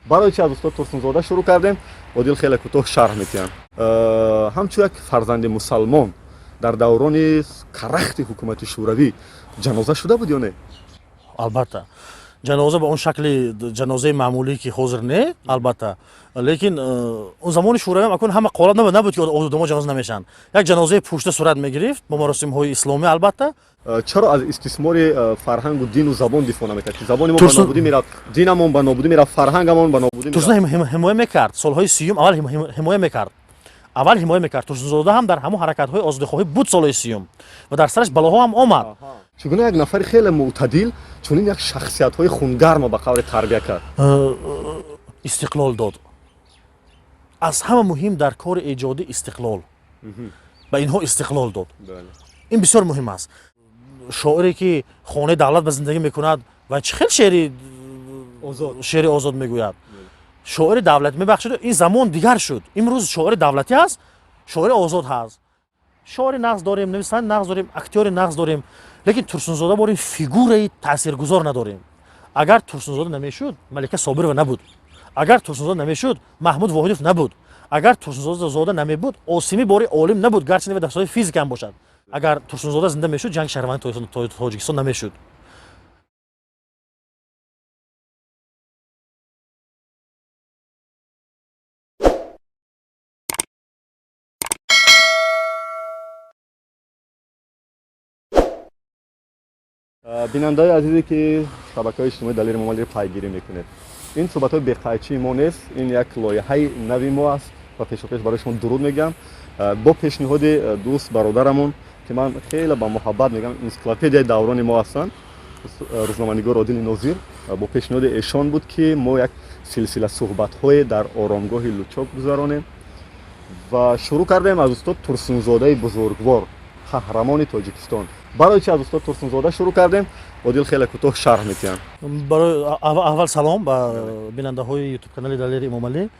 Барои чи аз устод Турсунзода шурӯъ кардем? Одил хеле кӯтоҳ шарҳ метиҳам. Ҳамчун як фарзанди мусалмон дар даврони карахти ҳукумати шӯравӣ ҷаноза шуда буд ё не? Албатта, ҷаноза ба он шакли ҷанозаи маъмулӣ, ки ҳозир, не, албатта. Лекин он замони шӯравиам акун ҳама қолаб набуд, ки одамо ҷаноза намешаванд. Як ҷанозаи пӯшта сурат мегирифт бо маросимҳои исломӣ, албатта. Чаро аз истисмори фарҳангу дину забон дифоъ намекард, ки забони мо ба нобудӣ мерафт, динамон ба нобудӣ мерафт, фарҳангамон ба нобудӣ? Турсун ҳимоя мекард. Солҳои 30-ум аввал ҳимоя мекард, аввал ҳимоя мекард. Турсунзода ҳам дар ҳамон ҳаракатҳои озодихоҳӣ буд солҳои 30-ум ва дар сараш балоҳо ҳам омад. Чӣ гуна як нафари хеле мӯътадил чунин як шахсиятҳои хунгармо ба қавли тарбия кард? Истиқлол дод. Аз ҳама муҳим дар кори эҷодӣ истиқлол. Ба инҳо истиқлол дод, ин бисёр муҳим аст. Шоире, ки хонаи давлат ба зиндагӣ мекунад, ва чӣ хел шеъри озод мегӯяд? Шоири давлатӣ, мебахшед, ин замон дигар шуд. Имрӯз шоири давлатӣ ҳаст, шоири озод ҳаст. Шоири нағз дорем, нависандаи нағз дорем, актёри нағз дорем, лекин Турсунзода борин фигураи таъсиргузор надорем. Агар Турсунзода намешуд, Малика Собирова набуд. Агар Турсунзода намешуд, Маҳмуд Воҳидов набуд. Агар Турсунзода намебуд, Осимӣ бори олим набуд, гарчи дар соҳаи физика ҳам бошад. Агар Турсунзода зинда мешуд, ҷанги шаҳрвандии Тоҷикистон намешуд. Бинандаи азизе, ки шабакаҳои иҷтимоии Далери Эмомалиро пайгирӣ мекунед, ин суҳбатҳои беқайчии мо нест, ин як лоиҳаи нави мо аст ва пешопеш барои шумо дуруд мегӯям. Бо пешниҳоди дӯст бародарамон, ки ман хеле ба муҳаббат мегӯям, энсиклопедияи даврони мо ҳастанд, рӯзноманигор Одили Нозир, бо пешниҳоди эшон буд, ки мо як силсила суҳбатҳое дар оромгоҳи Лучоб гузаронем ва шурӯъ кардем аз устод Турсунзодаи бузургвор, қаҳрамони Тоҷикистон. Барои чи аз устод Турсунзода шурӯъ кардем? Одил хеле кӯтоҳ шарҳ метиҳам. Барои аввал салом ба бинандаҳои ютуб канали Далери Эмомалӣ.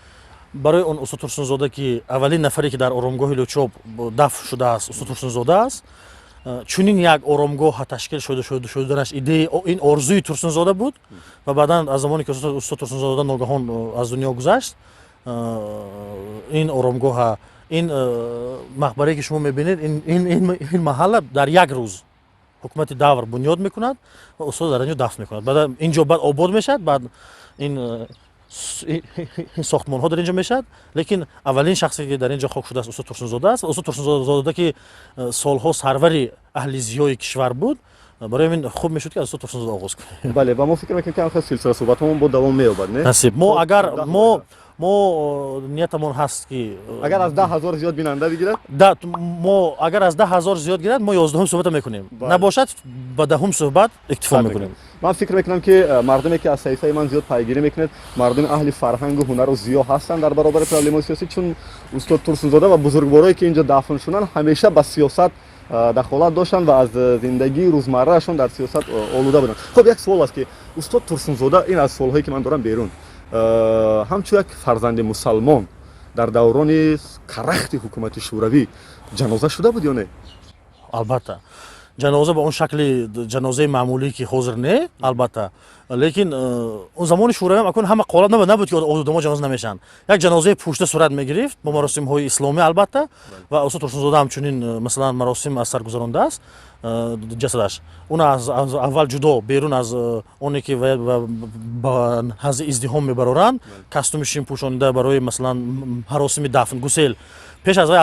Барои он устод Турсунзода, ки аввалин нафаре, ки дар оромгоҳи Лучоб дафн шудааст, устод Турсунзода аст. Чунин як оромгоҳ ташкил шуданаш идея, ин орзуи Турсунзода буд ва баъдан аз замоне ки устод Турсунзода ногаҳон аз дунё гузашт, ин оромгоҳа, ин мақбарае, ки шумо мебинед, ин маҳалла дар як рӯз ҳукумати давр бунёд мекунад ва устод дар инҷо дафн мекунад. Баъд инҷо баъд обод мешавад, баъд ин сохтмонҳо дар инҷо мешавад. Лекин аввалин шахсе, ки дар инҷо хок шудааст, устод Турсунзода аст. Устод Турсунзода, ки солҳо сарвари аҳли зиёи кишвар буд, барои ҳамин хуб мешуд, ки аз устод Турсунзода оғоз кунем. Бале, ва мо фикр мекунем, ки ҳамхел силсила суҳбатҳомон бо давом меёбад, не? Насиб. Мо агар мо ниятамон ҳаст, ки агар аз 10 000 зиёд бинанда бигирад. Мо агар аз 10 000 зиёд гирад, мо 11-ум суҳбата мекунем, набошад, ба 10-ум суҳбат иктифо мекунем. Ман фикр мекунам, ки мардуме, ки аз саҳифаи ман зиёд пайгирӣ мекунед, мардуми аҳли фарҳангу ҳунару зиё ҳастанд дар баробари проблемаи сиёсӣ, чун устод Турсунзода ва бузургворое, ки инҷо дафн шуданд, ҳамеша ба сиёсат дахолат доштанд ва аз зиндагии рӯзмарраашон дар сиёсат олуда буданд. Хуб, як суол аст, ки устод Турсунзода, ин аз суолҳое, ки ман дорам берун, ҳамчун як фарзанди мусалмон дар даврони карахти ҳукумати шӯравӣ ҷаноза шуда буд ё не? Албатта, ҷаноза ба он шакли ҷанозаи маъмулӣ, ки ҳозир, не, албатта. Лекин он замони шӯравиам акун ҳама қолаб набуд, ки одамо ҷаноза намешаванд. Як ҷанозаи пӯшта сурат мегирифт бо маросимҳои исломӣ, албатта. Ва устод Турсунзода ҳамчунин, масалан, маросим аз сар гузарондааст ҷасадаш. Он аз аввал ҷудо, берун аз оне ки ба ҳаззи издиҳом мебароранд, костюми шин пӯшонида барои, масалан, маросими дафн, гусел. Пеш аз вай,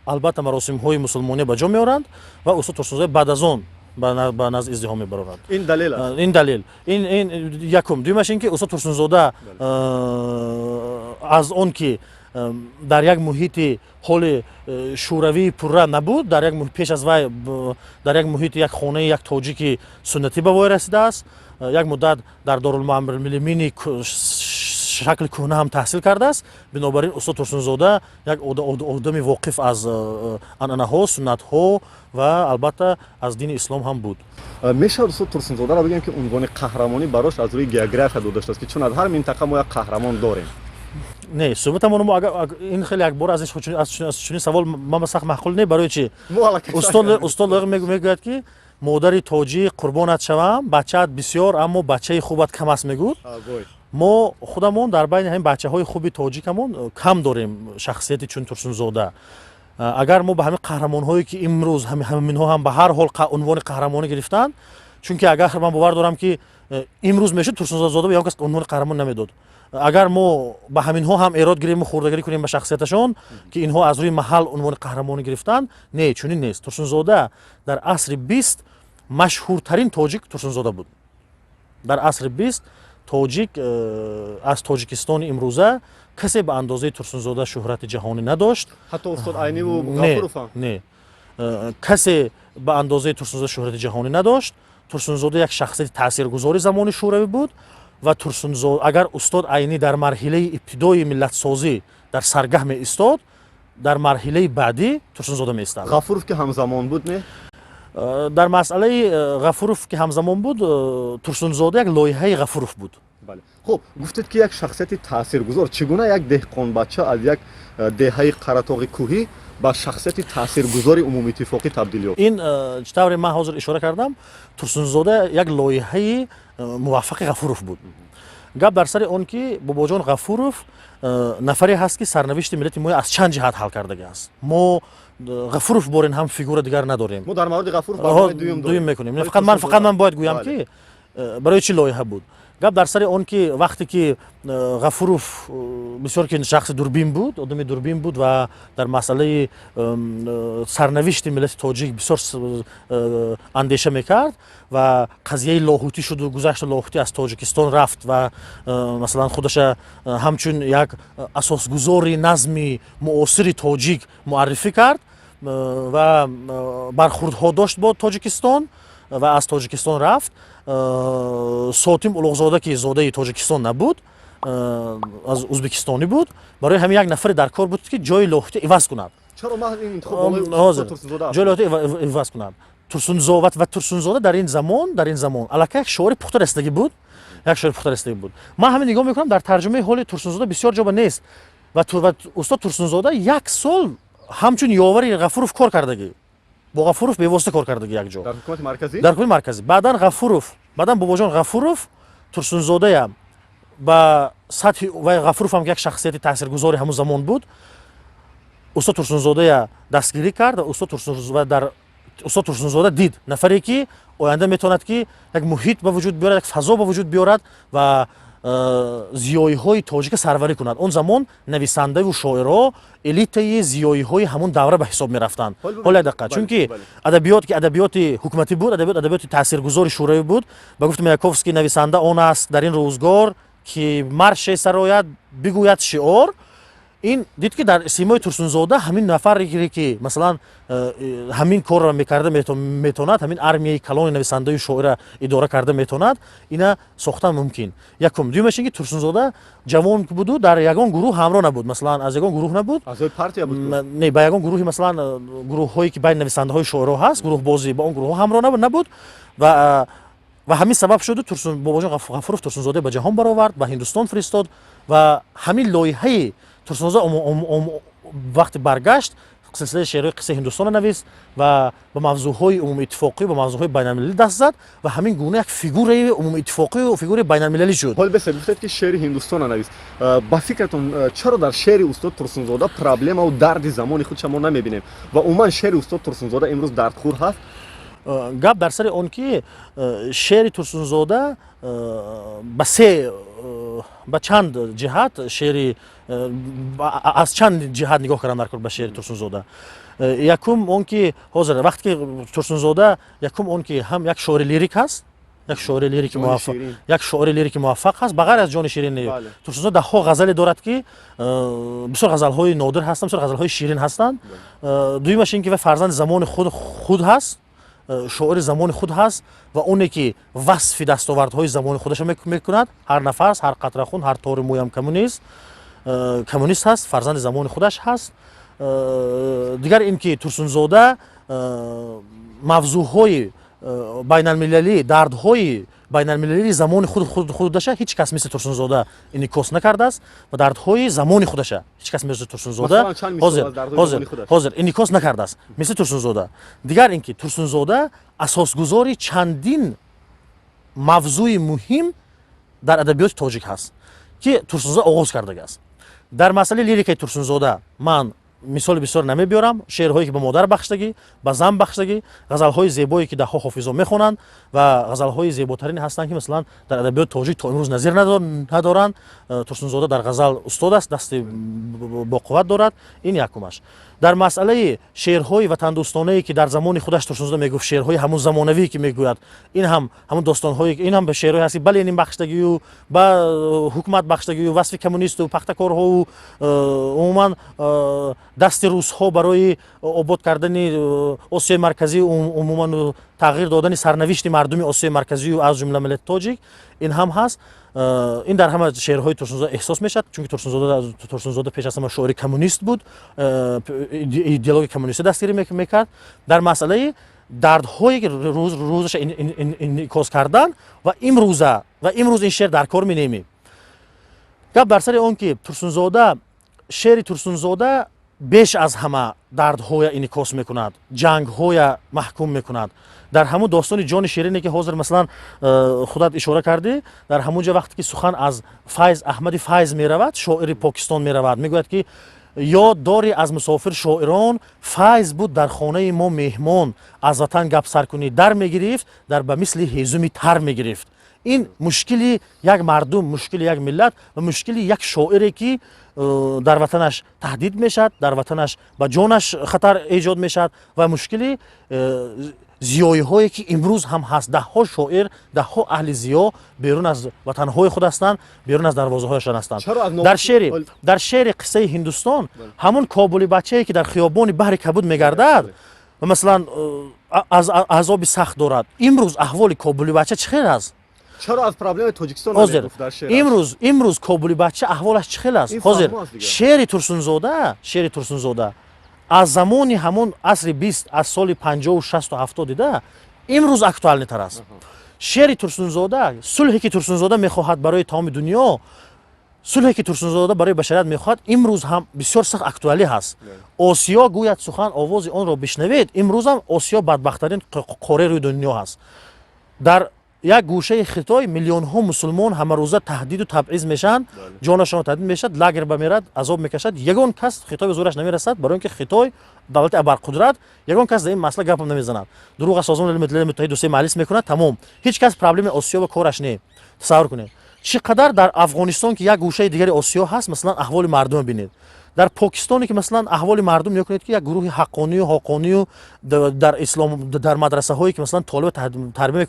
албатта, маросимҳои мусулмонӣ ба ҷо меоранд ва устод Турсунзода баъд аз он ба назди издиҳом мебароранд. Ин далел аст. Ин далел, ин якум. Дуюмаш ин ки устод Турсунзода аз он ки дар як муҳити ҳоли шӯравии пурра набуд, дар як пеш аз вай дар як муҳити як хонаи як тоҷики суннатӣ ба воя расидааст, як муддат дар дорулмуаллимини шакли кӯҳна ҳам таҳсил кардааст. Бинобар ин устод Турсунзода як одами воқиф аз анъанаҳо, суннатҳо ва албатта аз дини ислом ҳам буд. Мешавад устод Турсунзодаро бигӯем, ки унвони қаҳрамонӣ барош аз рӯи география дода шудааст, ки чун аз ҳар минтақа мо як қаҳрамон дорем? Не, суҳбатамон мо ин хеле якбор аз чунин савол ман сахт маъқул не. Барои чи? Устод Лоиқ мегӯяд, ки модари тоҷик, қурбонат шавам, бачаат бисёр, аммо бачаи хубат кам аст, мегӯд. Мо худамон дар байни ҳамин бачаҳои хуби тоҷикамон кам дорем шахсияти чун Турсунзода. Агар мо ба ҳамин қаҳрамонҳое, ки имрӯз ҳаминҳо ҳам ба ҳар ҳол унвони қаҳрамонӣ гирифтанд, чунки агар ман бовар дорам, ки имрӯз мешуд, Турсунзода ба ягон кас унвони қаҳрамон намедод. Агар мо ба ҳаминҳо ҳам эрод гирему хурдагирӣ кунем ба шахсияташон, ки инҳо аз рӯи маҳал унвони қаҳрамонӣ гирифтанд, не, чунин нест. Турсунзода дар асри 20 машҳуртарин тоҷик Турсунзода буд. Дар асри 20 тоҷик аз Тоҷикистони имрӯза касе ба андозаи Турсунзода шӯҳрати ҷаҳонӣ надошт. Ҳатто устод Айниву Ғафуровам? Не, касе ба андозаи Турсунзода шӯҳрати ҷаҳонӣ надошт. Турсунзода як шахсияти таъсиргузори замони шӯравӣ буд ва Турсунзода, агар устод Айнӣ дар марҳилаи ибтидои миллатсозӣ дар саргаҳ меистод, дар марҳилаи баъдӣ Турсунзода меистад. Ғафуров, ки ҳамзамон буд, не? Дар масъалаи Ғафуров, ки ҳамзамон буд, Турсунзода як лоиҳаи Ғафуров буд. Бале, хуб, гуфтед, ки як шахсияти таъсиргузор. Чӣ гуна як деҳқонбача аз як деҳаи Қаратоғи кӯҳӣ ба шахсияти таъсиргузори умумиттифоқӣ табдил ёфт? Ин чӣ тавре ман ҳозир ишора кардам, Турсунзода як лоиҳаи муваффақи Ғафуров буд. Гап дар сари он, ки Бобоҷон Ғафуров нафаре ҳаст, ки сарнавишти миллати мо аз чанд ҷиҳат ҳал кардагӣ аст. Мо Ғафуров борин ҳам фигура дигар надорем. Мо дар мавриди Ғафуров барномаи дуюм дуюм мекунем. Фақат ман бояд гӯям, ки барои чӣ лоиҳа буд. Гап дар сари он, ки вақте ки Ғафуров бисёр ки шахси дурбин буд, одами дурбин буд ва дар масъалаи сарнавишти миллати тоҷик бисёр андеша мекард ва қазияи Лоҳутӣ шуду гузашту Лоҳутӣ аз Тоҷикистон рафт ва масалан худаша ҳамчун як асосгузори назми муосири тоҷик муаррифӣ кард ва бархурдҳо дошт бо Тоҷикистон ва аз Тоҷикистон рафт. Сотим Улуғзода, ки зодаи Тоҷикистон набуд, аз узбекистонӣ буд, барои ҳамин як нафаре дар кор буд, ки ҷои Лоҳутӣ иваз кунад. Чаро маҳз ин интихоб? Ҷои Лоҳутӣ иваз кунад Турсунзода. Ва Турсунзода дар ин замон аллакай як шоири пухта расидагӣ буд, як шоири пухта расидагӣ буд. Ман ҳамин нигоҳ мекунам, дар тарҷумаи ҳоли Турсунзода бисёр ҷоба нест. Ва устод Турсунзода як сол ҳамчун ёвари Ғафуров кор кардагӣ, бо Ғафуров бевосита кор кардагӣ якҷо. Дар ҳукумати марказӣ. Дар ҳукумати марказӣ. Баъдан Ғафуров, баъдан Бобоҷон Ғафуров Турсунзодаям ба сатҳи вай, Ғафуров ҳам як шахсияти таъсиргузори ҳамун замон буд, устод Турсунзодая дастгирӣ кард. Устод дар устод Турсунзода дид нафаре, ки оянда метавонад, ки як муҳит ба вуҷуд биёрад, як фазо ба вуҷуд биёрад ва зиёиҳои тоҷика сарварӣ кунад. Он замон нависандаву шоирҳо элитаи зиёиҳои ҳамон давра ба ҳисоб мерафтанд. Ҳола як дақиқа, чунки адабиёт, ки адабиёти ҳукуматӣ буд, адабиёт адабиёти таъсиргузори шӯравӣ буд. Ба гуфти Маяковский, нависанда он аст дар ин рӯзгор, ки марше сарояд, бигӯяд шиор. Ин дид, ки дар симои Турсунзода ҳамин нафаре, ки масалан ҳамин корро мекарда метавонад, ҳамин армияи калони нависандаю шоира идора карда метавонад, ина сохтан мумкин. Якум. Дуюмаш ин, ки Турсунзода ҷавон буду дар ягон гурӯҳ ҳамроҳ набуд, масалан аз ягон гурӯҳ набуд. Не, ба ягон гурӯҳи, масалан гурӯҳҳое, ки байни нависандаҳои шоиро ҳаст, гурӯҳбозӣ, ба он гурӯҳҳо ҳамроҳ набуд. Ва ҳамин сабаб шуду Бобоҷон Ғафуров Турсунзода ба ҷаҳон баровард, ба Ҳиндустон фиристод. Ва ҳамин лоиҳаи Турсунзода вақте баргашт, силсилаи шеърҳои «Қиссаи Ҳиндустонро навист ва ба мавзӯъҳои умумииттифоқӣ, ба мавзӯъҳои байналмилалӣ даст зад ва ҳамин гуна як фигураи умумииттифоқию фигураи байналмилалӣ шуд. Ҳол бесе, гуфтед, ки шеъри Ҳиндустонро навист. Ба фикратон, чаро дар шеъри устод Турсунзода проблемаву дарди замони худша мо намебинем ва умуман шеъри устод Турсунзода имрӯз дардхӯр ҳаст? Гап дар сари он, ки шеъри Турсунзода ба се, ба чанд ҷиҳат шеъри, аз чанд ҷиҳат нигоҳ кардам дар кор ба шеъри Турсунзода. Якум он, ки ҳозир вақте ки Турсунзода, якум он, ки ҳам як шоири лирик ҳаст, як шоири лирики муваффақ, як шоири лирики муваффақ ҳаст. Ба ғайр аз «Ҷони ширин», Турсунзода даҳҳо ғазале дорад, ки бисёр ғазалҳои нодир ҳастанд, бисёр ғазалҳои ширин ҳастанд. Дуюмаш ин, ки вай фарзанди замони худ ҳаст, шоири замони худ ҳаст ва оне, ки васфи дастовардҳои замони худашро мекунад: ҳар нафас, ҳар қатра хун, ҳар тори мӯям коммунист ҳаст, фарзанди замони худаш ҳаст. Дигар ин, ки Турсунзода мавзӯъҳои байналмилалӣ, дардҳои байналмилалии замони худаша ҳеҷ кас мисли Турсунзода инъикос накардааст ва дардҳои замони худаша ҳеҷ кас мисли Турсунзода ҳозир инъикос накардааст мисли Турсунзода. Дигар ин, ки Турсунзода асосгузори чандин мавзӯи муҳим дар адабиёти тоҷик ҳаст. Ки Турсунзода оғоз кардагааст. Дар масъалаи лирикаи Турсунзода ман мисоли бисёр намебиёрам. Шеърҳое, ки ба модар бахшидагӣ, ба зан бахшидагӣ, ғазалҳои зебое, ки даҳҳо ҳофизо мехонанд ва ғазалҳои зеботарин ҳастанд, ки масалан дар адабиёти тоҷик то имрӯз назир надоранд. Турсунзода дар ғазал устод аст, дасти боқувват дорад. Ин якумаш. Дар масъалаи шеърҳои ватандӯстонае, ки дар замони худаш Турсунзода мегуфт, шеърҳои ҳамун замонавӣ, ки мегӯяд, ин ҳам ҳамун достонҳое, ин ҳам шеърҳое ҳаст, ки ба Ленин бахшидагию, ба ҳукумат бахшидагию, васфи коммунисту пахтакорҳову умуман дасти русҳо барои обод кардани Осиёи Марказӣ, умуман тағйир додани сарнавишти мардуми Осиёи Марказию, аз ҷумла миллати тоҷик, ин ҳам ҳаст. Ин дар ҳама шеърҳои Турсунзода эҳсос мешавад, чунки Турсунзода пеш аз ҳама шоири коммунист буд, идеологияи коммунистӣ дастгирӣ мекард. Дар масъалаи дардҳое, ки рӯзаша инъикос кардан ва имрӯза ва имрӯз ин шеър дар кор менемӣ. Гап дар сари он, ки Турсунзода, шеъри Турсунзода беш аз ҳама дардҳоя инъикос мекунад, ҷангҳоя маҳкум мекунад. Дар ҳамун достони Ҷони Ширине, ки ҳозир масалан худат ишора кардӣ, дар ҳамун ҷо вақте ки сухан аз Файз Аҳмади Файз меравад, шоири Покистон меравад, мегӯяд, ки ёд дорӣ аз мусофир шоирон, Файз буд дар хонаи мо меҳмон, аз ватан гап сар кунӣ дар мегирифт, дар ба мисли ҳезуми тар мегирифт. Ин мушкили як мардум, мушкили як миллат ва мушкили як шоире, ки дар ватанаш таҳдид мешавад, дар ватанаш ба ҷонаш хатар эҷод мешавад, ва мушкили зиёиҳое, ки имрӯз ҳам ҳаст. Даҳҳо шоир, даҳҳо аҳли зиё берун аз ватанҳои худ ҳастанд, берун аз дарвозаҳояшон ҳастанд. Дар шеъри Қиссаи Ҳиндустон ҳамун кобули бачае, ки дар хиёбони Баҳри Кабуд мегардад ва масалан азоби сахт дорад, имрӯз аҳволи кобули бача чӣ хел аст? Чаро аз проблемаи Тоҷикистон? Ҳозир имрӯз кобули бача аҳволаш чӣ хел аст? Ҳозир шеъри Турсунзода аз замони ҳамон асри 20, аз соли 50-у 60-у 70 дида, имрӯз актуальный тар аст. Шеъри Турсунзода, сулҳе, ки Турсунзода мехоҳад барои тамоми дунё, сулҳе, ки Турсунзода барои башарият мехоҳад, имрӯз ҳам бисёр сахт актуалӣ ҳаст. Осиё гӯяд сухан, овози онро бишнавед. Имрӯзам Осиё бадбахттарин қораи рӯи дунё ҳаст. Дар як гӯшаи Хитой миллионҳо мусулмон ҳамарӯза таҳдиду табъиз мешаванд, ҷонашон таҳдид мешавад, лагер ба мерад, азоб мекашад. Ягон кас Хитой ба зӯраш намерасад, барои он ки Хитой давлати абарқудрат. Ягон кас дар ин масъала гапам намезанад. Дурӯға Созмони Милали Муттаҳид дусе маълис мекунад, тамом. Ҳеҷ кас проблемаи Осиё ба кораш не. Тасаввур кунед, чӣ қадар дар Афғонистон, ки як гӯшаи дигари Осиё ҳаст, масалан, аҳволи мардума бинед. Дар Покистоне, ки масалан аҳволи мардум нигоҳ кунед, ки як гурӯҳи ҳаққонию ҳоқонию дар ислом, дар мадрасаҳое, ки масалан толиба тарбия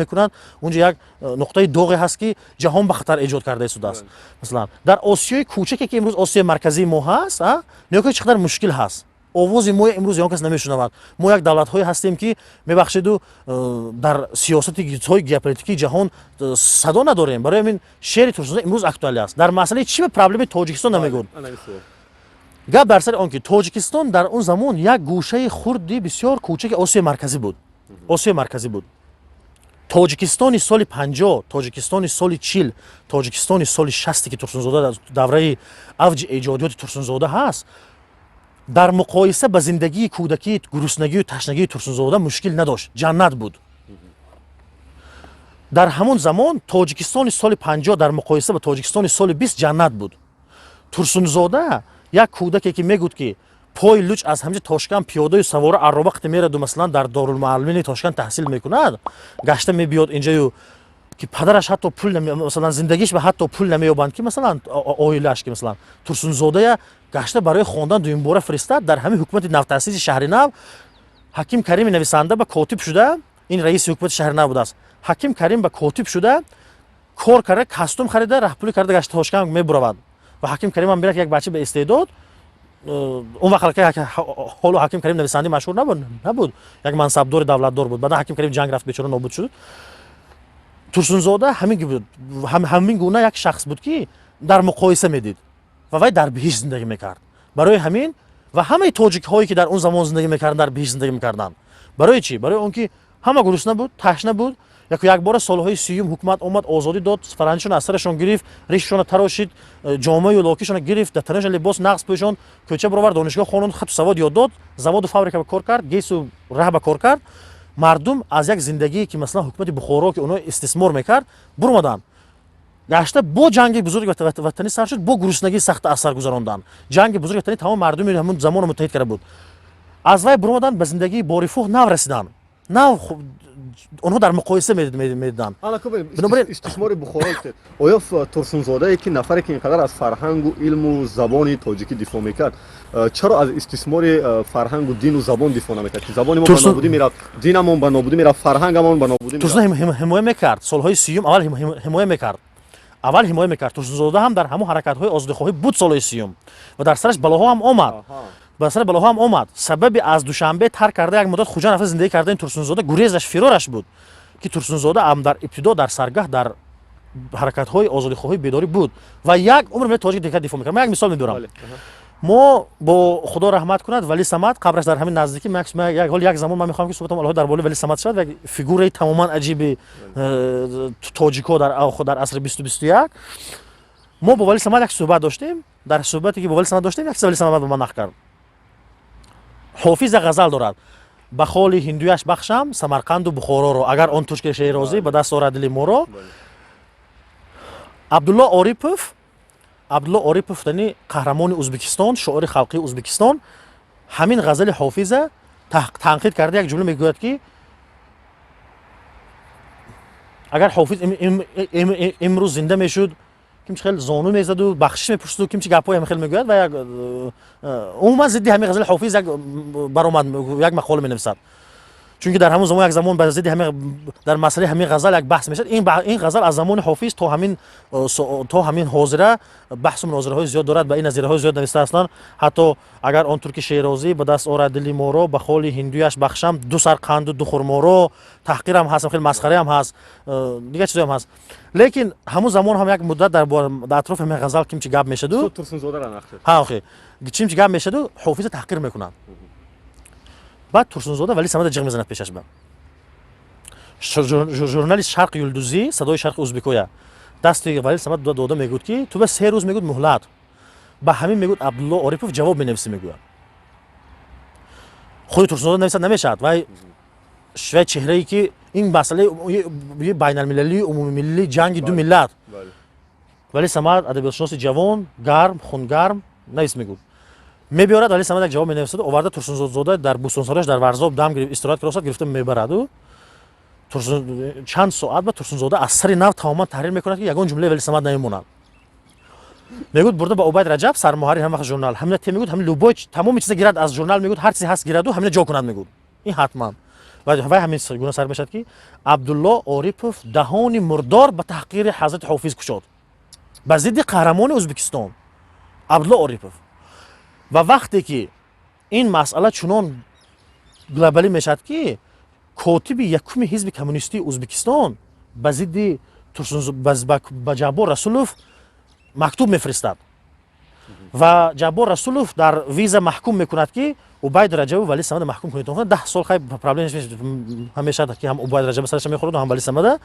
мекунанд, унҷо як нуқтаи доғе ҳаст, ки ҷаҳон ба хатар эҷод карда истодааст. Масалан, дар Осиёи кӯчаке, ки имрӯз Осиёи Марказии мо ҳаст, нигоҳ кунед, чӣ қадар мушкил ҳаст. Овози мо имрӯз ягон кас намешунавад. Мо як давлатҳое ҳастем, ки, мебахшеду, дар сиёсати ҳои геополитикии ҷаҳон садо надорем. Барои ҳамин шеъри Турсунзода имрӯз актуалӣ аст. Дар масъалаи чӣ ба проблемаи Тоҷикистон намегӯд? Гап дар сари он, ки Тоҷикистон дар он замон як гӯшаи хурди бисёр кӯчаки Осиёи Марказӣ буд, Осиёи Марказӣ буд. Тоҷикистони соли 50, Тоҷикистони соли 40, Тоҷикистони соли 60-е, ки Турсунзода, давраи авҷи эҷодиёти Турсунзода ҳаст, дар муқоиса ба зиндагии кӯдакӣ, гуруснагию ташнагии Турсунзода мушкил надошт, ҷаннат буд. Дар ҳамон замон Тоҷикистони соли 50 дар муқоиса ба Тоҷикистони соли 20 ҷаннат буд. Турсунзода як кӯдаке, ки мегӯд, ки пои луч аз ҳамҷа Тошканд пиёдаю савора арроба қати мераду, масалан, дар дорулмуаллимини Тошканд таҳсил мекунад, гашта мебиёд инҷаю, ки падараш ҳатто пул, масалан, зиндагиш ба ҳатто пул намеёбанд, ки масалан оилааш, ки масалан Турсунзодая гашта барои хондан дуюмбора фиристад. Дар ҳамин ҳукумати навтаъсиси шаҳри нав Ҳаким Карими нависанда ба котиб шуда, ин раиси ҳукумати шаҳри нав будааст, Ҳаким Карим ба котиб шуда кор карда, костюм харида, раҳпулӣ карда, гашта Тошканд мебуравад. Ва Ҳаким Карим ҳам бинад, як бача ба истеъдод. Он вақт ҳоло Ҳаким Карим нависандаи машҳур набуд, як мансабдори давлатдор буд. Баъдан Ҳаким Карим ҷанг рафт, бечора нобуд шуд. Турсунзода ҳамин гуна як шахс буд, ки дар муқоиса медид ва вай дар биҳишт зиндагӣ мекард. Барои ҳамин ва ҳамаи тоҷикҳое, ки дар он замон зиндагӣ мекарданд, дар биҳишт зиндагӣ мекарданд. Барои чӣ? Барои он ки ҳама гурусна буд, ташна буд. Яку якбора солҳои 30-юм ҳукумат омад, озодӣ дод, фаранҷишон аз сарашон гирифт, ришшона тарошид, ҷомаю локишона гирифт, дар танашон либос нағз пӯшонд, кӯча баровард, донишгоҳ хононд, хату савод ёд дод, заводу фабрика ба кор кард, ГЭСу раҳ ба кор кард. Мардум аз як зиндагие, ки масалан ҳукумати Бухоро, ки онҳо истисмор мекард, бурмаданд. Гашта бо ҷанги бузурги ватанӣ сар шуд, бо гуруснагии сахт аз сар гузаронданд. Ҷанги бузурги ватанӣ тамоми мардуми ҳамун замонро муттаҳид карда буд. Аз вай буромаданд, ба зиндагии борифуҳ нав расиданд. Нав онҳо дар муқоиса медиданд. Истисмори Бухоро, оё Турсунзодае, ки нафаре ки ин қадар аз фарҳангу илму забони тоҷикӣ дифоъ мекард, чаро аз истисмори фарҳангу дину забон дифоъ намекард, ки забони мо ба нобудӣ мерафт, динамон ба нобудӣ мерафт, фарҳангамон ба нобудӣ? Турсун ҳимоя мекард. Солҳои 30-ум аввал ҳимоя мекард, аввал ҳимоя мекард. Турсунзода ҳам дар ҳамон ҳаракатҳои озодихоҳӣ буд солҳои 30-ум ва дар сараш балоҳо ҳам омад, ба сари балоҳо ҳам омад. Сабаби аз Душанбе тарк карда, як муддат Хуҷанд рафта зиндагӣ кардани Турсунзода гурезаш, фирораш буд, ки Турсунзода ам дар ибтидо, дар саргаҳ, дар ҳаракатҳои озодихоҳии бедорӣ буд ва як умр миллати тоҷик дигар дифоъ мекард. Ман як мисол мебиёрам. Мо бо, Худо раҳмат кунад, Вали Самад, қабраш дар ҳамин наздикӣ. Ҳол як замон ман мехоҳам, ки суҳбатам алоҳида дар бораи Вали Самад шавад, як фигураи тамоман аҷиби тоҷико дар асри 20-у 21. Мо бо Вали Самад як суҳбат доштем. Дар суҳбате, ки бо Вали Самад доштем, як чиз Вали Самад ба ман нақл кард. Ҳофиз як ғазал дорад: «Ба холи ҳиндуяш бахшам Самарқанду Бухороро, агар он турки шерозӣ ба даст орад дили моро». Абдулло Орипов, Абдулло Орипов, яъне қаҳрамони Ӯзбекистон, шоири халқии Ӯзбекистон, ҳамин ғазали Ҳофиза танқид карда, як ҷумла мегӯяд, ки агар Ҳофиз имрӯз зинда мешуд, кимчи хел зону мезаду бахшиш мепурсиду, кимчи гапҳои ҳам хел мегӯяд ва як умуман зидди ҳамин ғазали Ҳофиз як баромад, як мақола менависад. Чунки дар ҳамон замон, як замон ба зидди ҳамин, дар масъалаи ҳамин ғазал як баҳс мешавад. Ин ғазал аз замони Ҳофиз то ҳамин ҳозира баҳсу мунозираҳои зиёд дорад, ба ин назираҳои зиёд нависта ҳастанд. Ҳатто «агар он турки шерозӣ ба даст орад дили моро, ба холи ҳиндуяш бахшам ду сар қанду ду хурморо», таҳқирам ҳаст, хеле масхараам ҳаст, дигар чизоам ҳаст. Лекин ҳамон замон ҳам як муддат дар атрофи ҳамин ғазал кимчи гап мешаду, ҳа, охи, чимчи гап мешаду, Ҳофиза таҳқир мекунанд. Баъд Турсунзода Вали Самада ҷиғ мезанад пешаш. Ба журнали «Шарқи юлдузӣ», «Садои шарқи узбекоя» дасти Вали Самад дода мегӯд, ки ту ба 3 рӯз, мегӯд, муҳлат, ба ҳамин, мегӯд, Абдулло Орипов ҷавоб менависӣ. Мегӯяд, худи Турсунзода нависад намешавад, вай чеҳрае, ки ин масъалаи байналмилалии, умумимиллӣ, ҷанги ду миллат. Вали Самад, адабиётшиноси ҷавон, гарм, хунгарм, навис, мегӯд. Мебиёрад, Вали Самад як ҷавоб менависаду оварда, Турсунзода дар бӯстонсарояш дар Варзоб дам истироҳат киросад, гирифта мебараду чанд соат ба Турсунзода аз сари нав тамоман таҳрир мекунад, ки ягон ҷумлаи Вали Самад намемонад. Мегӯд, бурда ба Убайд Раҷаб, сармуҳаррир ҳама вақт журнал, ҳамина те, мегӯд, ҳамин любой тамоми чиза гирад аз журнал, мегӯд, ҳар чизе ҳаст гираду ҳамина ҷо кунад, мегӯд, ин ҳатман. Вай ҳамин гуна сар мешавад, ки Абдулло Орипов даҳони мурдор ба таҳқири ҳазрати Ҳофиз кушод, ба зидди қаҳрамони Ӯзбекистон Абдулло Орипов. Ва вақте ки ин масъала чунон глобалӣ мешавад, ки котиби якуми ҳизби коммунистии Ӯзбекистон ба зидди ба Ҷаббор Расулов мактуб мефиристад ва Ҷаббор Расулов дар виза маҳкум мекунад, ки Убайд Раҷабу Вали Самада маҳкум кунед. 10 сол хай проблема ҳамешад, ки ҳам Убайд Раҷаба сараша мехӯрад, ҳам Вали Самада.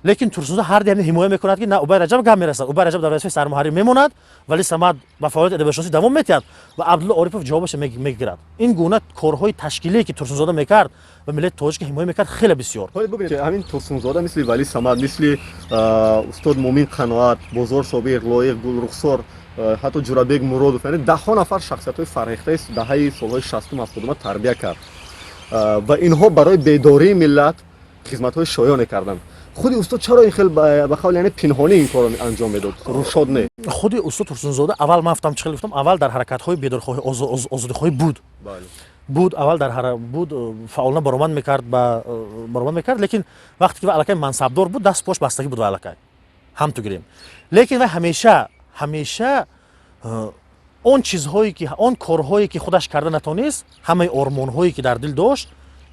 Лекин Турсунзода ҳар ҳамин ҳимоя мекунад, ки на, Убайд Раҷаб гап мерасад, Убайд Раҷаб дар вазифаи сармуҳаррир мемонад, Вали Самад ба фаъолияти адабиётшиносӣ давом метиҳад ва Абдулло Орипов ҷавобаша мегирад. Ин гуна корҳои ташкилие, ки Турсунзода мекард ва миллати тоҷика ҳимоя мекард, хеле бисёр. Бубинед, ҳамин Турсунзода мисли Вали Самад, мисли устод Мумин Қаноат, Бозор Собир, Лоиқ Гулрухсор, ҳатто Ҷурабек Муродов, яъне даҳҳо нафар шахсиятҳои фарҳехтаи даҳаи солҳои 60-ум, 70-ума тарбия кард ва инҳо барои бедории миллат хизматҳои шоёне карданд. Худи устод чаро ин хел, ба қавли, яъне пинҳонӣ ин корро анҷом медод, рӯшод не? Худи устод Турсунзода аввал, ман гуфтам, чӣ хел гуфтам, аввал дар ҳаракатҳои бедорхоҳӣ, озодихоҳӣ буд, аввал дар буд, фаъолона баромад мекард, ба баромад мекард. Лекин вақте ки вай аллакай мансабдор буд, даст пош бастагӣ буд, вай аллакай ҳам ту гирем. Лекин вай ҳамеша он чизҳое ки, он корҳое ки худаш карда натонист, ҳамаи ормонҳое ки дар дил дошт,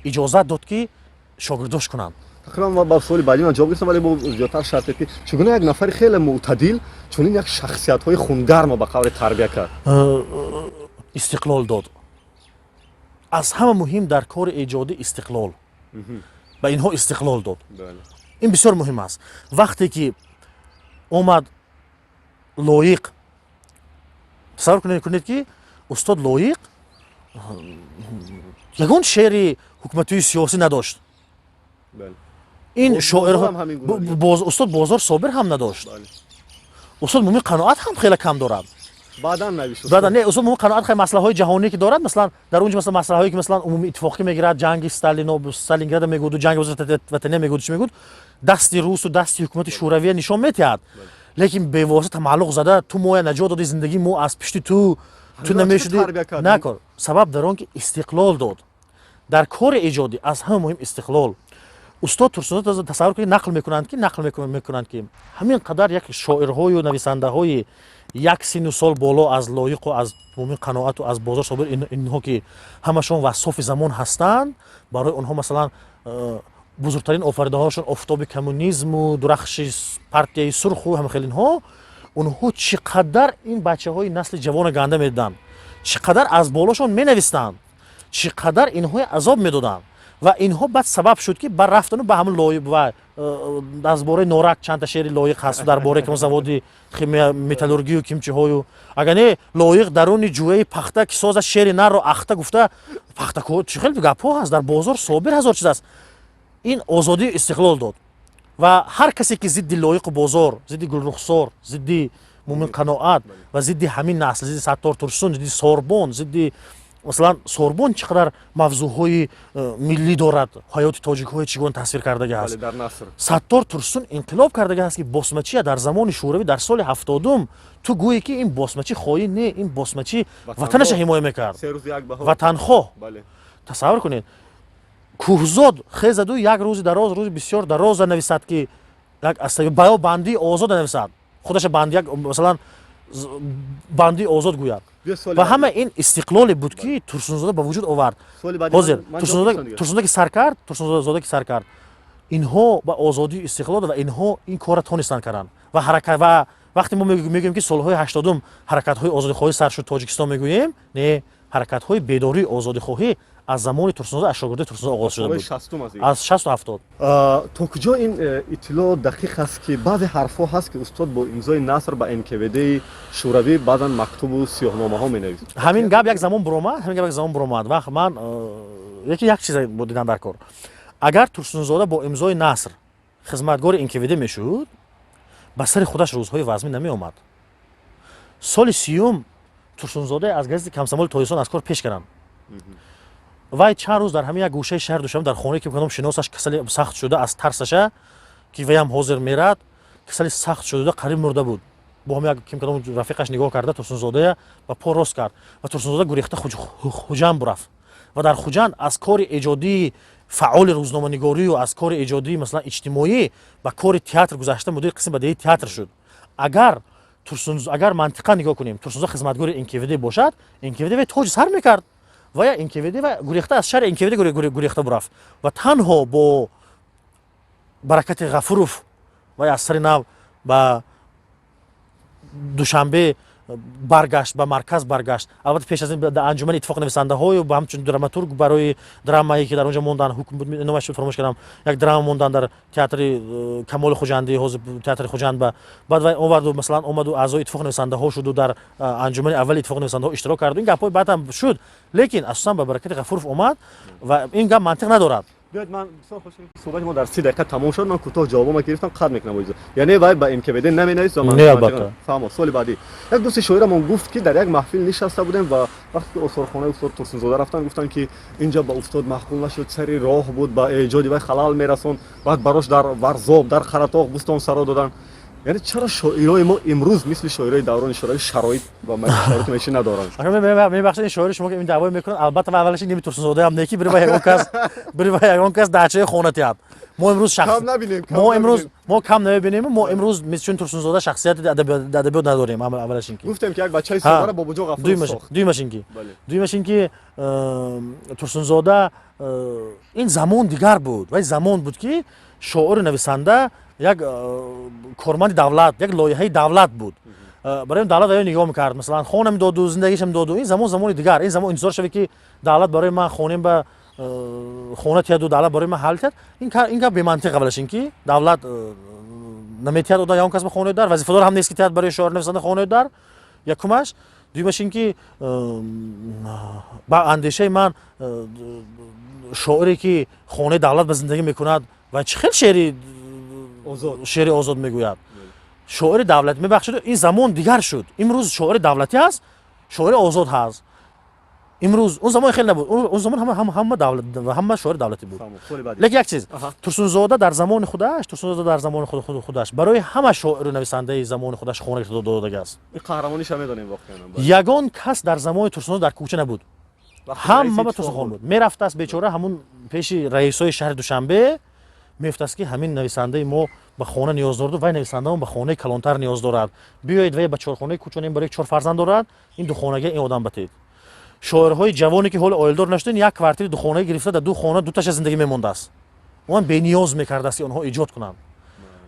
иҷозат дод, ки шогирдош кунанд. Тақрибан ман ба суоли баъдӣ ман ҷавоб гирифтам, вале бо зиёдтар шарте, ки чӣ гуна як нафари хеле мӯътадил чунин як шахсиятҳои хунгармо, ба қавли, тарбия кард? Истиқлол дод. Аз ҳама муҳим дар кори эҷодӣ истиқлол. Ба инҳо истиқлол дод, ин бисёр муҳим аст. Вақте ки омад Лоиқ, тасаввур кунед, ки устод Лоиқ ягон шеъри ҳукуматии сиёсӣ надошт. Ин шоирҳо, устод Бозор Собир ҳам надошт. Устод Мумин Қаноат ҳам хеле кам дорад. Баъдан навишт. Баъдан не, устод Мумин Қаноат хеле масъалаҳои ҷаҳонӣ ки дорад, масалан, дар он ҷо масалан масъалаҳое ки масалан умумӣ иттифоқӣ мегирад, ҷанги Сталино Сталинграда мегӯду, ҷанги ватания мегӯду, чӣ мегӯд, дасти русу дасти ҳукумати шӯравия нишон медиҳад, лекин бевосита тамаллуқ зада ту моя наҷот доди, зиндагии мо аз пишти ту, ту намешуди накор. Сабаб дар он ки истиқлол дод. Дар кори эҷодӣ аз ҳама муҳим истиқлол. Устод Турсунзода, тасаввур кунед, нақл мекунанд, ки ҳамин қадар як шоирҳою нависандаҳои як синну сол боло аз Лоиқу аз Мумин Қаноату аз Бозор Собир, инҳо ки ҳамашон вассофи замон ҳастанд, барои онҳо масалан бузургтарин офаридаҳошон офтоби коммунизму дурахши партияи сурху ҳама хел инҳо, онҳо чӣ қадар ин бачаҳои насли ҷавона ганда медиданд, чӣ қадар аз болошон менавистанд, чӣ қадар инҳои азоб медоданд. Ва инҳо баъд сабаб шуд, ки бар рафтану ба ҳамн Лоиқ ва аз бораи Норак чандта шеъри Лоиқ ҳаст, дар бораи кам заводи химия, металлургию кимчиҳою. Агар не, Лоиқ даруни ҷӯяи пахта ки соза шери нарро ахта гуфта пахтако, чӣ хел гапҳо ҳаст дар Бозор Собир, ҳазор чиз аст. Ин озодию истиқлол дод. Ва ҳар касе ки зидди Лоиқу Бозор, зидди Гулрухсор, зидди Мумин Қаноат ва зидди ҳамин насл, зидди Саттор Турсун, зидди Сорбон, зидди масалан Сорбон чӣ қадар мавзӯъҳои миллӣ дорад, ҳаёти тоҷикҳои чӣ гуна тасвир кардага ҳаст. Саттор Турсун инқилоб кардага ҳаст, ки босмачия дар замони шӯравӣ дар соли 70-ум ту гӯе ки ин босмачӣ хоин не, ин босмачӣ ватанаша ҳимоя мекард, ватанхоҳ. Тасаввур кунед, Кӯҳзод хезаду як рӯзи дароз, рӯзи бисёр дароза нависад, ки як баё бандии озода нависад, худаша банди як масалан бандии озод гӯяд. Ва ҳама ин истиқлоле буд, ки Турсунзода ба вуҷуд овард. Ҳозир Турсунзода ки сар кард, Турсунзода ки сар кард, инҳо ба озодию истиқлол ва инҳо ин корра тонистанд карданд. Ва ҳаракат, ва вақте мо мегӯем, ки солҳои 80-ум ҳаракатҳои озодихоҳӣ сар шуд Тоҷикистон, мегӯем, не, ҳаракатҳои бедории озодихоҳӣ аз замони Турсунзода, аз шогирдои Турсунзода оғоз шуда буд, аз 60-у 70. То куҷо ин иттилоъ дақиқ аст, ки баъзе ҳарфҳо ҳаст, ки устод бо имзои наср ба НКВДи шӯравӣ баъзан мактубу сиёҳномаҳо менависд? Ҳамин гап як замон буромад, ҳамин гап як замон буромад. Вақт ман яки як чизе дидам дар кор: агар Турсунзода бо имзои наср хизматгори НКВД мешуд, ба сари худаш рӯзҳои вазмин намеомад. Соли 30-ум Турсунзода аз газети «Комсомоли Тоҷикистон» аз кор пеш карданд. Вай чанд рӯз дар ҳамин як гӯшаи шаҳри Душанбе, дар хонае ки кадом шиносаш, касали сахт шуда, аз тарсаша, ки ваям ҳозир мерад, касали сахт шуда, қариб мурда буд, бо ҳам як ким кадом рафиқаш нигоҳ карда, Турсунзодая ба по рост кард. Ва Турсунзода гурехта Хуҷанд бурафт ва дар Хуҷанд аз кори эҷодии фаъоли рӯзноманигорию аз кори эҷодии масалан иҷтимоӣ ба кори театр гузашта, мудири қисми бадеии театр шуд. Агар мантиқан нигоҳ кунем, Турсунзода хизматгори НКВД бошад, НКВД вай тоҷи сар мекард. Ва я НКВД ва гурехта аз шаҳри НКВД гурехта бурафт ва танҳо бо баракати Ғафуров вай аз сари нав ба Душанбе баргашт, ба марказ баргашт. Албатта, пеш аз ин дар анҷумани иттифоқи нависандаҳою ба ҳамчун драматург барои драмае, ки дар онҷо мондан, ҳукм буд, номаш фаромӯш кардам, як драма мондан дар театри Камоли Хуҷандӣ, ҳозир театри Хуҷанд. Ба баъд вай оварду, масалан, омаду аъзои иттифоқи нависандаҳо шуду дар анҷумани аввали иттифоқи нависандаҳо иштирок карду. Ин гапҳои баъдам шуд, лекин асосан ба баракати Ғафуров омад ва ин гап мантиқ надорад. Биёед, ман бисёр хушем, суҳбати мо дар 30 дақиқа тамом шуд. Ман кӯтоҳ ҷавобома гирифтам, қатъ мекунам боизо. Яъне вай ба НКВД наменавист? Не, албатта. Фаҳмо. Суоли баъдӣ: як дӯсти шоирамон гуфт, ки дар як маҳфил нишаста будем ва вақте ки осорхонаи устод Турсунзода рафтан, гуфтанд, ки инҷа ба устод маъқул нашуд, сари роҳ буд, ба эҷоди вай халал мерасонд. Баъд барош дар Варзоб, дар Қаратоғ бӯстон саро доданд. Яъне чаро шоирои мо имрӯз мисли шоирои даврони шӯравӣ шароит ва шароити маишӣ надоранд? Мебахшед, ин шоири шумо ки ин даъвое мекунад, албатта, ва аввалаш ними Турсунзодаам не, ки бирива ягон кас дачаи хона тиҳад. Мо имрӯз шахс мо имрӯз мо кам намебинем. Мо имрӯз чун Турсунзода шахсияти адабиёт надорем, аввалаш ин ки Гуфтем, ки як бачаи содара Бобоҷон Ғафуров сохт. Дуюмаш ин ки Турсунзода, ин замон дигар буд. Вай замон буд, ки шоиру нависанда як корманди давлат, як лоиҳаи давлат буд. Барои давлат аё нигоҳ мекард, масалан, хона медоду, зиндагиша медоду. Ин замон замони дигар. Ин замон интизор шаве, ки давлат барои ман хонем ба хона тиҳаду давлат барои ман ҳал тиҳад, ин гап бемантиқ. Аввалаш ин ки давлат наметиҳад ода ягон кас ба хонаи дар, вазифадор ҳам нест, ки тиҳад барои шоир нависанда хонаи дар, якумаш. Дуюмаш ин ки ба андешаи ман, шоире, ки хонаи давлат ба зиндагӣ мекунад, ва чӣ хел шеъри озод мегӯяд? Шоири давлат, мебахшед, ин замон дигар шуд. Имрӯз шоири давлатӣ ҳаст, шоири озод ҳаст. Имрӯз, он замон хеле набуд. Он замон ҳама давлат, ҳама шоири давлатӣ буд. Лекин як чиз, Турсунзода дар замони худаш, Турсунзода дар замони худаш барои ҳама шоиру нависандаи замони худаш хона додагааст. Қаҳрамониша медонем воқеан. Ягон кас дар замони Турсунзода дар кӯча набуд, ҳама ба Турсунхон буд. Мерафтааст бечора ҳамун пеши раисои шаҳри Душанбе, мефтааст, ки ҳамин нависандаи мо ба хона ниёз дораду вай нависандамо ба хонаи калонтар ниёз дорад, биёед вай ба чорхонаи кӯчонем, барои чор фарзанд дорад, ин духонага ин одам батед. Шоирҳои ҷавоне, ки ҳоло оиладор нашуданд, як квартири духонага гирифта, дар ду хона дуташа зиндагӣ мемондааст. Он бениёз мекардааст, ки онҳо эҷод кунанд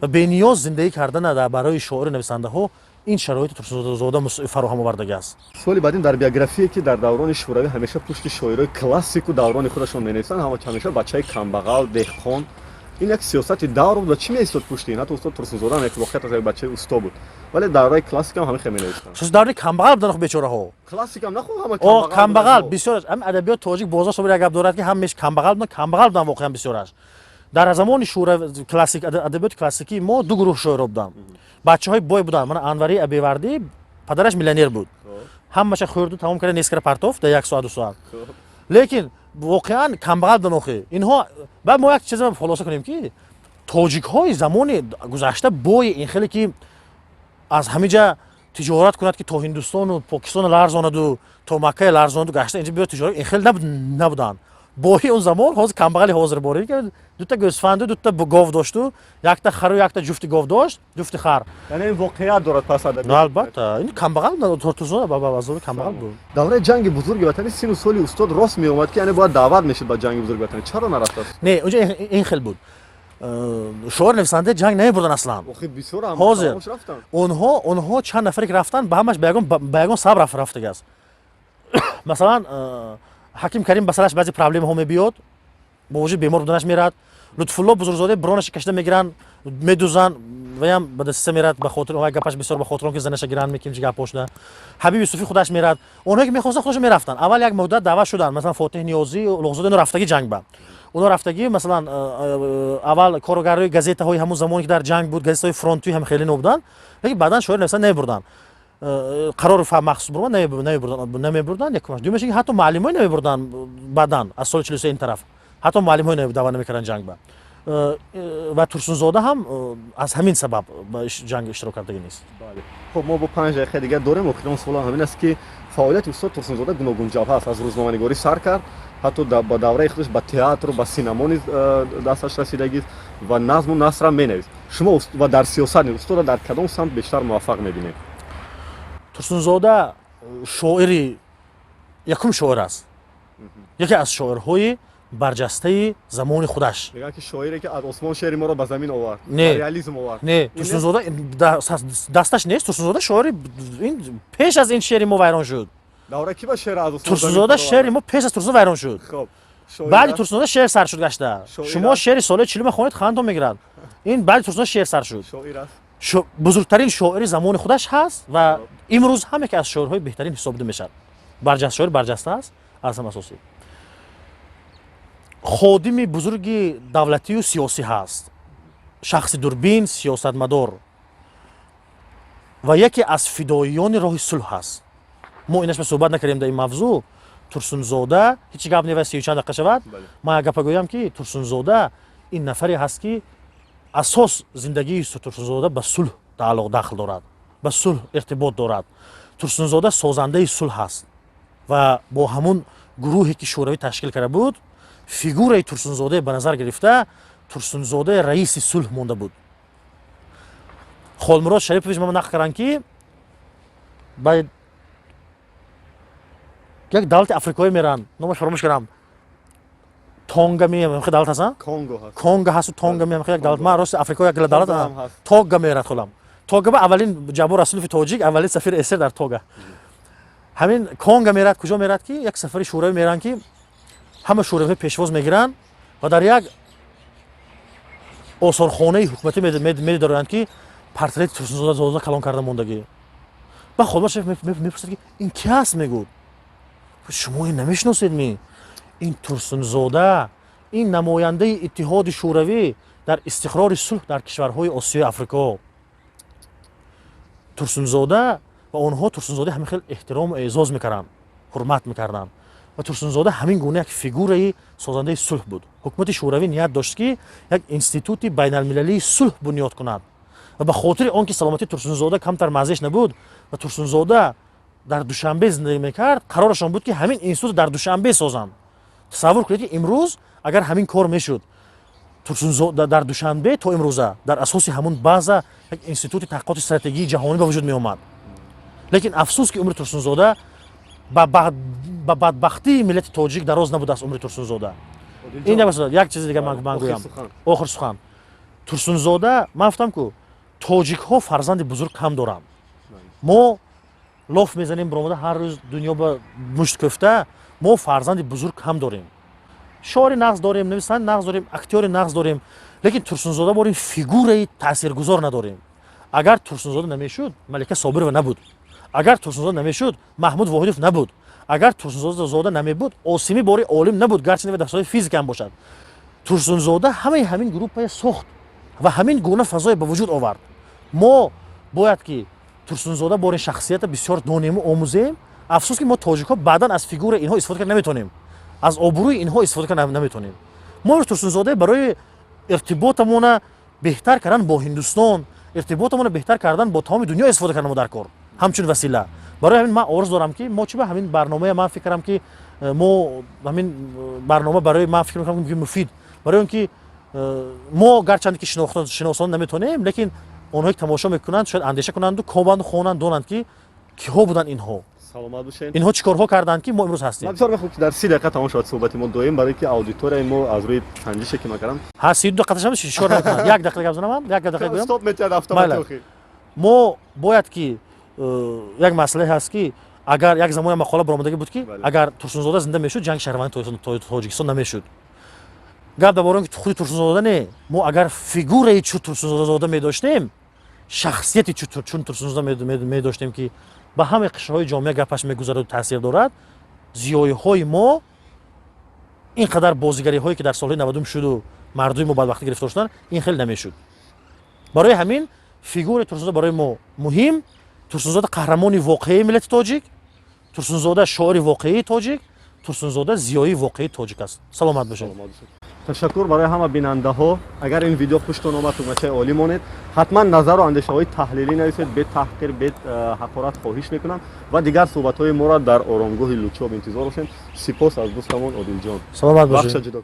ва бениёз зиндагӣ кардана барои шоиру нависандаҳо ин шароити Турсунзода фароҳам овардагиаст. Суоли баъдин: дар биографие, ки дар даврони шӯравӣ ҳамеша пушти шоирои классику даврони худашон менависанд, ҳамеша бачаи камбағал, деҳқон. Ин як сиёсати давр буд ва чӣ меистод пушти ин? Ҳатто устод Турсунзода ҳам як воқеат аз як бачаи усто буд, вале давраи классикам ҳамин хел менавистанд. Давраи камбағал будан бечораҳо. Классикам нахо, ҳама. О, камбағал бисёр. Ҳамин адабиёт тоҷик бозор собир як гап дорад, ки ҳамеш камбағал будан, камбағал будан воқеан бисёраш. Дар замони шӯра классик, адабиёти классикии мо ду гурӯҳ шоиро буданд. Бачаҳои бой буданд. Мана Анвари Абивардӣ, падараш миллионер буд, ҳамаша хӯрду тамом карда, нескара партофт дар як соат, 2 соат. Лекин воқеан камбағал будан охи инҳо. Баъд мо як чиза хулоса кунем, ки тоҷикҳои замони гузашта бои ин хеле, ки аз ҳамин ҷа тиҷорат кунад, ки то Ҳиндустону Покистону ларзонаду то Маккае ларзонаду гашта инҷа биё тиҷорат, ин хеле набуданд бои он замон. Ҳозир камбағали ҳозир боре, ки дута гӯсфанду дута гов дошту, якта хару якта ҷуфти гов дошт, ҷуфти хар. Яъне ин воқеият дорад пас адабиёт? Албатта, ин камбағал, Турсунзода камбағал буд. Давраи ҷанги бузурги ватанӣ сину соли устод рост меомад, ки яъне бояд даъват мешуд ба ҷанги бузурги ватанӣ. Чаро нарафтааст? Не, унҷа ин хел буд: шоир нависанда ҷанг намебурдан аслан. Охи бисёр. Ҳозир онҳо чанд нафаре ки рафтанд, ба ҳамаш ба ягон сабаб рафтагааст. Масалан, Ҳаким Карим ба сараш баъзе проблемаҳо мебиёд, бо вуҷуди бемор буданаш мерад. Лутфулло Бузургзода бронаша кашида мегиранд, медузанд, ваям ба дастиса мерад, ба хотир вай гапаш бисёр, ба хотир он ки занаша гиранд, меким чи гапҳо шуда. Ҳабиб Юсуфӣ худаш мерад. Онҳое ки мехостанд, худашон мерафтанд. Аввал як муддат даъват шуданд, масалан, Фотиҳ Ниёзӣ, Улуғзода, ино рафтагӣ ҷанг ба оно рафтагӣ. Масалан, аввал коргарҳои газетаҳои ҳамун замоне, ки дар ҷанг буд, газетаҳои фронтӣ ҳам хеле нобуданд, лекин баъдан шоир нависанда намебурданд. Қарори махсус бурман намебурданд. Якумаш, дуюмаш, ки ҳатто муаллимҳое намебурданд. Баъдан аз соли 43 ин тараф ҳатто муаллимҳое даъва намекарданд ҷанг ба. Ва Турсунзода ҳам аз ҳамин сабаб ба ҷанг иштирок кардагӣ нест. Хуб, мо бо 5 дақиқа дигар дорем. Охирон суолам ҳамин аст, ки фаъолияти устод Турсунзода гуногунҷабҳа аст: аз рӯзноманигорӣ сар кард, ҳатто ба давраи худаш ба театру ба синамо низ дасташ расидагист ва назму насрам менавист. Шумо ва дар сиёсат низ устодро дар кадом самт бештар муваффақ мебинед? Турсунзода шоири якум шоир аст, яке аз шоирҳои барҷастаи замони худаш. Мегӯянд, ки шоире, ки аз осмон шеъри моро ба замин овард. Не. Реализм овард. Не, Турсунзода дасташ нест. Турсунзода шоири ин пеш аз ин шеъри мо вайрон шуд. Давра ки ба шеър аз осмон? Турсунзода, шеъри мо пеш аз Турсунзода вайрон шуд. Хоб. Баъди Турсунзода шеър сар шуд гашта. Шумо шеъри соли 40-ума хонед, хандатон мегирад. Ин баъди Турсунзода шеър сар шуд. Шоир аст. Бузургтарин шоири замони худаш ҳаст ва имрӯз ҳам яке аз шоирҳои беҳтарин ҳисобида мешавад. Шоир барҷаста аст. Аз ҳама асосӣ, ходими бузурги давлатию сиёсӣ ҳаст, шахси дурбин, сиёсатмадор ва яке аз фидоиёни роҳи сулҳ ҳаст. Мо инаш суҳбат накардем дар ин мавзӯъ. Турсунзода ҳеҷ гап не, 30 чанд дақиқа шавад. Ман як гапа гӯям, ки Турсунзода ин нафаре ҳаст, ки асос зиндагии Турсунзода ба сулҳ тааллуқ дахл дорад, ба сулҳ иртибот дорад. Турсунзода созандаи сулҳ ҳаст ва бо ҳамун гурӯҳе, ки Шӯравӣ ташкил карда буд, фигураи Турсунзода ба назар гирифта, Турсунзода раиси сулҳ монда буд. Холмурод Шарипович ма нақл карданд, ки ба як давлати африкоӣ меранд, номаш фаромӯш кардам, Тонга ми давлат ҳаст? Конго ҳаст. Конго ҳасту Тонга ми як давлат. Ман рости Африко як давлат Тога мерад. Хулам Тога ба аввалин Ҷаббор Расулови тоҷик, аввалин сафири СССР дар Тога. Ҳамин Конго мерад, куҷо мерад, ки як сафари шӯравӣ меранд, ки ҳама шӯравиҳо пешвоз мегиранд ва дар як осорхонаи ҳукуматӣ медоранд, ки портрети Турсунзода калон карда мондагӣ. Ба Холмурод Шариф мепурсад, ки ин ки аст? Мегӯд: «Шумо ин намешиносед ми? Ин Турсунзода, ин намояндаи Иттиҳоди Шӯравӣ дар истиқрори сулҳ дар кишварҳои Осиёи Африко». Турсунзода ва онҳо Турсунзода ҳамин хел эҳтирому эъзоз мекарданд, ҳурмат мекарданд. Ва Турсунзода ҳамин гуна як фигураи созандаи сулҳ буд. Ҳукумати Шӯравӣ ният дошт, ки як институти байналмилалии сулҳ бунёд кунад, ва ба хотири он ки саломатии Турсунзода камтар маззеш набуд ва Турсунзода дар Душанбе зиндагӣ мекард, қарорашон буд, ки ҳамин институт дар Душанбе созанд. Тасаввур кунед, ки имрӯз агар ҳамин кор мешуд, Турсунзода дар Душанбе то имрӯза дар асоси ҳамун база як институти таҳқиқоти стратегии ҷаҳонӣ ба вуҷуд меомад. Лекин афсӯс, ки умри Турсунзода ба бадбахтии миллати тоҷик дароз набудааст умри Турсунзода. Ин як чизи дига ман гӯям, охир сухан. Турсунзода, ман гуфтам, ку тоҷикҳо фарзанди бузург кам доранд. Мо лоф мезанем, биромада ҳар рӯз дунё ба мушт кӯфта. Мо фарзанди бузург кам дорем. Шоири нағз дорем, нависандаи нағз дорем, актёри нағз дорем, лекин Турсунзода борин фигураи таъсиргузор надорем. Агар Турсунзода намешуд, Малика Собирова набуд. Агар Турсунзода намешуд, Маҳмуд Воҳидов набуд. Агар Турсунзода намебуд, Осимӣ бори олим набуд, гарчи дар соҳаи физика ҳам бошад. Турсунзода ҳамаи ҳамин группая сохт ва ҳамин гуна фазое ба вуҷуд овард. Мо бояд ки Турсунзода бори шахсията бисёр донему омӯзем. Афсӯс, ки мо тоҷикҳо баъдан аз фигураи инҳо истифода карда наметонем, аз обрӯи инҳо истифода карда наметонем. Мо Турсунзода барои иртиботамона беҳтар кардан бо Ҳиндустон, иртиботамона беҳтар кардан бо тамоми дунё истифода кардан мо дар кор ҳамчун васила. Барои ҳамин ман орзу дорам, ки мо чи ба ҳамин барномая, ман фикрам, ки мо ҳамин барнома барои ман фикр мекунам, ки муфид, барои он ки мо гарчанде ки шиносон наметонем, лекин онҳое ки тамошо мекунанд, шояд андеша кунанду кобанду хонанд, донанд, ки киҳо буданд инҳо. Саломат бошед. Инҳо чӣ корҳо карданд, ки мо имрӯз ҳастем. Ман бисёр мехоҳам, ки дар 30 дақиқа тамом шавад суҳбати мо доим, барои ки аудиторияи мо аз рӯи санҷише, ки ман кардам. Ҳа, 32 дақиқа шикор намекунад. Як дақиқа гап занамам, як дақиқа гӯям. Стоп метиҳад автоматӣ. Мо бояд ки як масъалае ҳаст, ки агар як замоне мақола баромадагӣ буд, ки агар Турсунзода зинда мешуд, ҷанги шаҳрвандии Тоҷикистон намешуд. Гап дар бораи он ки худи Турсунзода не, мо агар фигураи чун Турсунзода медоштем, шахсияти чун Турсунзода медоштем, ки ба ҳамаи қишрҳои ҷомеа гапаш мегузараду таъсир дорад, зиёиҳои мо ин қадар бозигариҳое, ки дар солҳои 90-ум шуду мардуми мо бадбахтӣ гирифтор шуданд, ин хеле намешуд. Барои ҳамин фигураи Турсунзода барои мо муҳим. Турсунзода қаҳрамони воқеии миллати тоҷик, Турсунзода шоири воқеии тоҷик, Турсунзода зиёии воқеии тоҷик аст. Саломат бошед. Ташаккур барои ҳама бинандаҳо. Агар ин видео хуштон омад, тугмачаи олӣ монед. Ҳатман назару андешаҳои таҳлилӣ нависед, бе таҳқир, бе ҳақорат, хоҳиш мекунам. Ва дигар суҳбатҳои моро дар оромгоҳи Лучоб интизор бошед. Сипос аз дӯстамон Одилҷон. Саломат бошед. Бахша ҷудо.